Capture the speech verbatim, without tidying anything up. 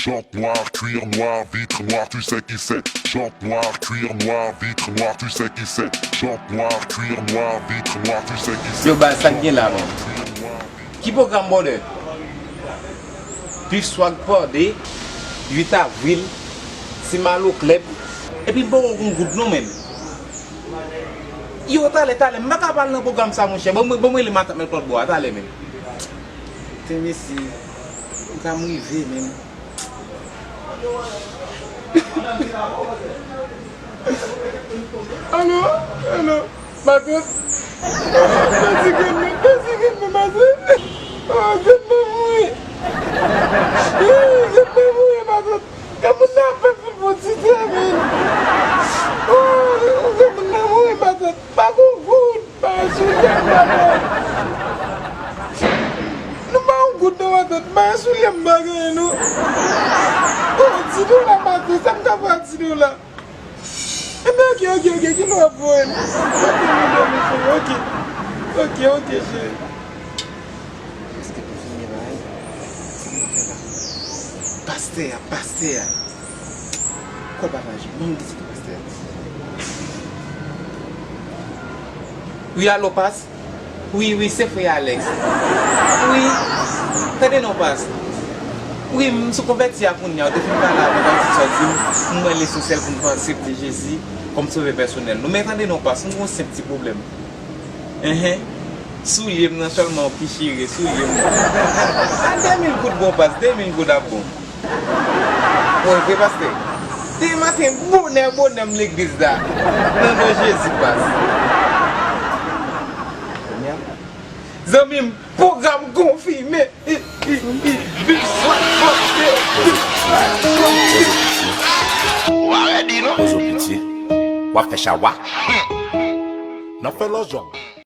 Chante noir, cuir noir, vitre noire, tu sais qui c'est. Chante noir, cuir noir, vitre noire, tu sais qui c'est. Chante noir, cuir noir, vitre noire, tu sais qui c'est. Yo, baz, sa k gen la menm? Ki pwogram, brother? Beef Swag Party, uit avril, Simalo Club. Epi m poko gon goud non, menm. Yo, talè, talè, m pa ka pa al nan pwogram sa, monchè. Bon, mwen, bon, mwen rele matant mèt Klòd Bwa, talè, menm. Te mesi, ou ka m rive, menm. Alo, alo, matant. Pèdi grenn mwen, pèdi grenn mwen, matant. Oh, grenn mwen mouri. Ih, grenn mwen mouri, matant. Gad moun nan ap fè fil pou ti tè, menm. Oh, grenn moun nan mouri, matant. Pa gon goud. Bagay soulye m pa bay. Nou pa yon goud non matant, bagay soulye m pa genyen non. Oh, di dola matant, sa m ka fè ak di dola? Enben, ok, ok, ok, kilè w ap voye m? Ok, mon bèl cheri, ok. Ok, ok, cheri. Èske pou fini bagay? Sa m ap fè la? Pastè a, pastè a. Kwè pataje, ban m vizite pastè a. Wi, alo, pas? Wi, wi, se frè Alex. Wi, tande non, pas. Wi, m sou konvèti a kounye a, ou te fin pale avèk m, ti sòti m, m wè lesansyèl pou m aksepte Jezi kòm sovè pèsonèl nou. Men tande non, pas, m gon senp ti pwoblèm. Enhen. Soulye m nan sèlman ki chire, soulye m nan. A de mil goud bon pas, de mil goud ap bon. Bon, vre pastè. Demen maten, bonè, bonè m legliz la. Nan non Jezi pas. Zanmi m, pwogram konfime. I, i, i, bif swat pòte. Ou pa redi non. Pozo piti. W ap fè chawa. N ap fè lòjòm.